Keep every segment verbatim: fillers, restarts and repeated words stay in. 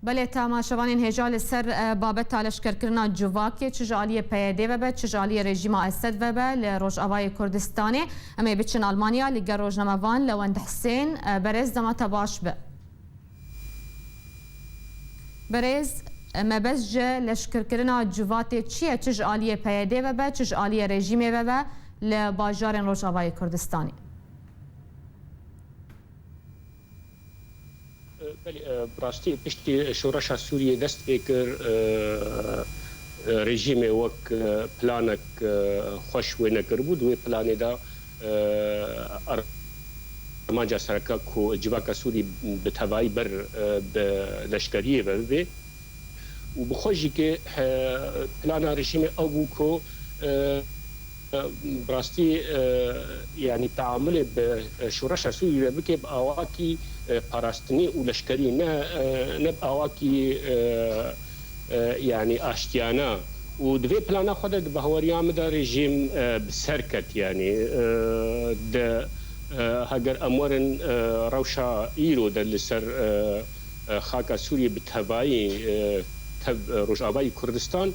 Belê, temaşevanên hêja li ser, e, babeta leşkerkirina civakê, çi ji aliyê P Y D ve be, çi ji aliyê rejîma Esed ve be li Rojavayê Kurdistanê. Em ê biçin Almanya, li gel rojnamevan Lewend Hisên, e, berêz dema te baş be. Berêz, e, mebest ji leşkerkirina civatê çi ye? Çi ji aliyê P Y D ve be, çi ji aliyê rejîmê ve be li bajarên Rojavayê Kurdistanê? Belê, e, bi rastî piştî şoreşa Sûriyê dest pê kir, e, e, rejîmê wek, e, planek, e, xweş wê nekiribû. Di wê planê de, e, armanca sereke ku civaka Sûrî bi tevayî ber, e, bi leşkeriyê ve bibe. Û bi xwe jî ke, e, plana rejîmê ew bû ku, e, e, bi rastî, e, yanî teamulê bi, e, şoreşa Sûrî re bike bi awakî, e, parastinî û leşkerî, ne, e, ne bi awakî, e, e, yanî aştiyane. Û di vê plana xwe de di bahweriya min de rejîm, e, bi ser ket, yanî, e, di, e, heger em werin, e, rewşa îro de li ser, e, e, xaka Sûriyê bi tevayî, e, tev, e, Rojavayî Kurdistan, e,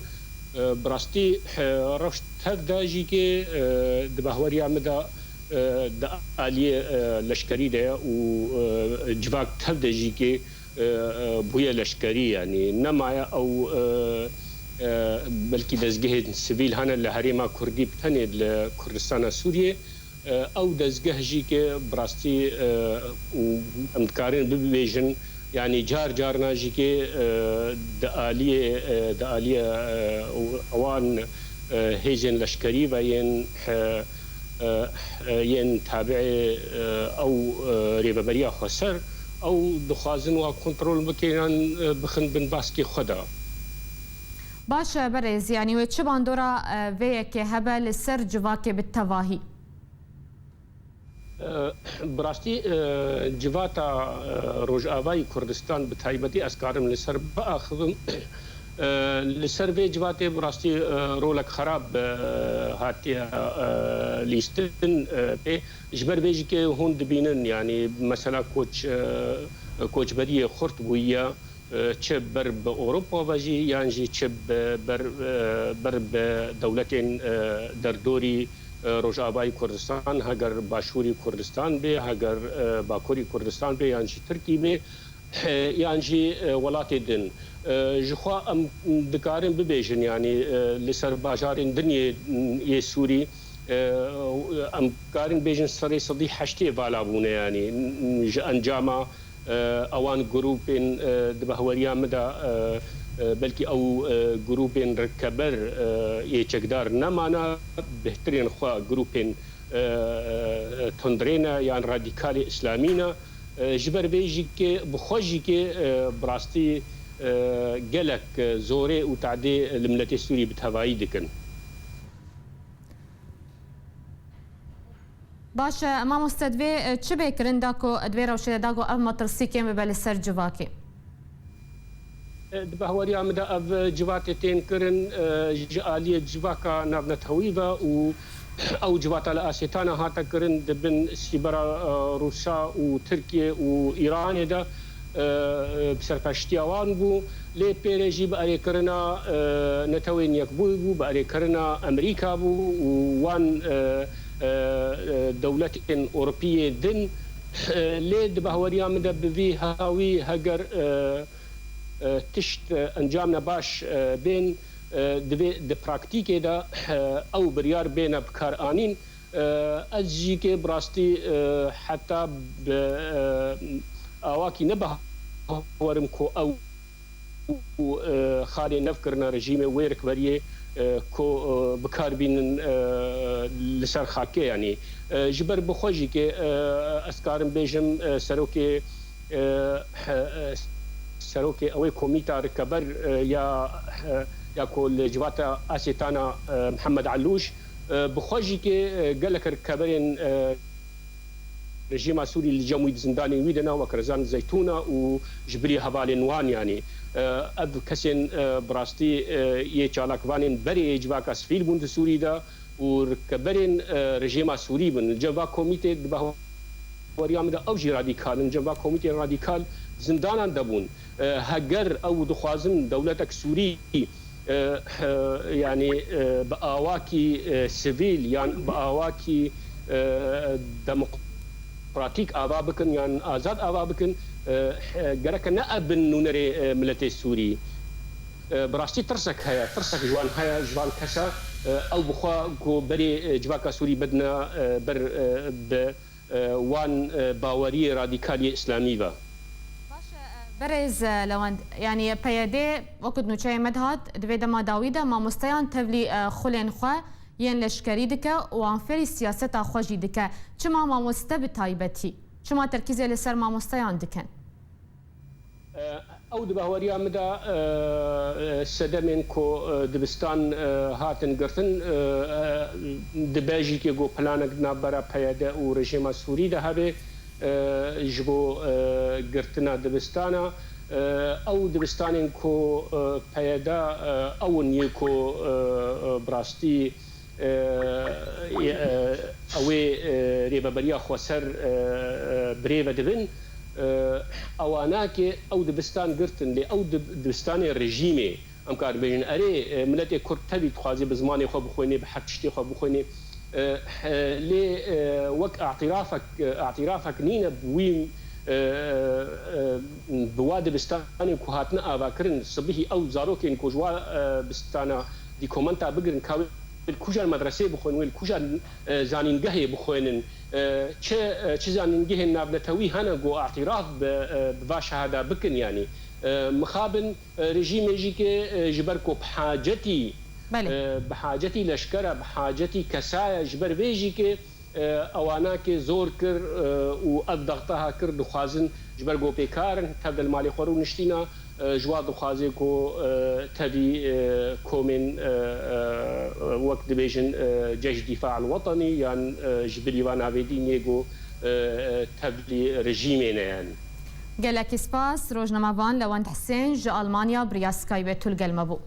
bi rastî, e, rewş tev de jî ke, e, di bahweriya min de, e, di aliyê, e, leşkerî de ye û, e, civak tev de jî ke, e, e, bûye leşkerî, yanî nemaye ew, e, e, belkî dezgehên sivîl hene li herêma Kurdî bi tenê li Kurdistana Sûriyê. E, ew dezgeh jî ke bi rastî, e, û em dikarin bibêjin, yanî car carna jî ke, e, di aliyê, e, di aliyê, e, wan, e, hêzên leşkerî ve yên, e, e, e, yên tabiê, e, ew, e, rêveberiya xweser, ew dixwazin wa kontrol bikin, e, bixin bin baskê xwe de. Baş e, berêz, yanî wê çi bandora, e, vê yekê hebe li ser civakê bi tevahî? Bi rastî, e, civata, e, Rojavayî Kurdistan bi taybetî ez karim li ser biaxivim. E, li ser vê civatê bi rastî, e, rolek xerab, e, hatiye, e, lîstin, e, pê. Ji ber vê jî ke hûn dibînin, yanî mesela koç, e, koçberiyê xurt bûye. E, çi ber bi Ewropa ve jî, yan jî çi bi ber, e, ber bi dewletên, e, derdorî, e, Rojavayî Kurdistan, heger Başûrî Kurdistan bê, heger, e, Bakurî Kurdistan bê, yan jî Tirkî bê, e, yan jî, e, welatê din. E, ji xwe em dikarin bibêjin, yanî, e, li ser bajarên din yê, yê Sûrî, e, em karin bêjin serê sedî heştê vala bûne, yanî, ji encama, e, ewan grûpên, e, di bahweriya min de, e, e, belkî ew, e, grûpên rikeber, e, yê çekdar nemane, bêhtirên xwe grûpên, e, e, tundrê ne yan radîkalê îslamî ne. E, ji ber vê jî ke bi xwe jî ke, e, bi rastî, e, gelek, e, zorê û tadê li miletê Sûrî bi tevayî dikin. Baş e, mamoste, divê, e, çi bê kirin da ku di vê rewşê de da ku ev metirsî kêm bibe li ser civakê? E, di bahweriya min de ev civatê tên kirin, e, ji aliyê civaka navnetewî ve û ew civata li Asêtana hate kirin di bin sîbera, e, Rûsa û Tirkiye û Îranê de, e, e, bi serpeştiya wan bû. Lê pê re jî bi erêkirina, e, Netewên Yekbûyî bû, bi erêkirina Amerîka bû û wan, e, e, e, dewletên Ewropî yê din. E, lê di bahweriya min de bi vî hawî heger, e, e, tişt, e, encam nebaş, e, bên, e, divê di praktîkê de, e, ew biryar bêne bikaranîn. E, ez jî ke bi rastî, e, heta bi, e, awakî ne bawerim ku ew û, e, xalê nev kirine rejîmê wê rikberiyê, e, ku, e, bikar bînin, e, li ser xakê, yanî, e, ji ber bi xwe jî ke, e, ez karim bêjim, e, serokê, e, e, serokê ew ê komîta rikeber, e, ya, e, ya ku li civata Asêtana, e, Mihemed Elûş, e, bi xwe jî ke, e, gelek rikeberên, e, rejîma Sûrî li cem wî di zindanên wî de ne, wek Rezan Zeytûna û ji birî hevalên wan, yanî, e, ev kesên, e, bi rastî, e, yê çalakvanên berê yê civaka sivîl bûn di Sûrî de û rikeberên, e, rejîma Sûrî bin. Li cem va komîtê di bahweriya min de ew jî radîkal in. Li cem va komîtê radîkal, zindanan de bûn. E, heger ew dixwazin dewletek Sûrî, e, e, yanî, e, bi awakî, e, sivîl yan bi awakî, e, demokratîk ava bikin yan azad ava bikin, e, e, gereke ne ev bin nûnerê, e, miletê Sûrî. E, bi rastî tirsek heye, tirsek ji wan heye, ji van kesa, e, ew bi xwe ku berê, e, civaka Sûrî bidine, e, ber, e, bi, e, wan, e, baweriyê radîkal yê îslamî ve. Baş e, berêz, e, Lewend, yanî P Y D wekî nûçeyê me dihat, di vê dema dawî de mamosteyan tevlî, e, xulên xwe yên leşkerî dike û wan fêrî siyaseta xwe jî dike. Çima mamoste bi taybetî? Çima terkîzê li ser mamosteyan dikin? E, ew di bahweriya min de, e, e, sedemên ku, e, dibistan, e, hatin girtin, e, e, dibe jî ku planek di navbera P Y D û rejîma Sûrî de hebe, e, ji bo, e, girtina dibistana. E, ew dibistanên ku, e, P Y D, e, ew in yê ku, e, e, bi rastî, e, e, ew ê, e, rêveberiya xweser, e, e, birêve dibin. E, ewana ke ew dibistan girtin, lê ew dib-, dibistanê rejîmê, em karin bêjin, erê, e, miletê Kurd tevî dixwaze bi zimanê xwe bixwêne, bi her tiştê xwe bixwêne. E, e, lê, e, wek îtirafek, e, îtirafek nîne bi wî, e, e, e, bi wa dibistanê ku hatine avakirin, sibihî ew zarokên ku ji wa, e, bistana dîkomenta bigirin, ka wê li kujan medresê bixwin, wê li kujan, e, zanîngehê bixwênin, e, çi, e, çi zanîngehên navnetewî hene ku îtiraf bi, e, bi va şehada bikin, yanî, e, mixabin, e, rejîmê jî ke, e, ji ber ku bi hacetî, Belê. e, bi hacetî leşker e, bi hacetî kesa ye, ji ber vê jî ke, e, ewana ke zor kir, e, û ev dexta ha kir, dixwazin ji ber ku pêkar in, tev de li malê xwe rûniştîna, e, ji wa dixwaze ku, e, tevî, e, komên, e, e, wek dibêjin, e, Ceyş Dîfa el Wetenî yan, e, ji bilî van navê dîn yê ku, e, e, tevlî rejîmê ne yani. Gelekî spas, rojnamevan Lewend Hisên ji Almanya bi riya Skype tu li gel me bû.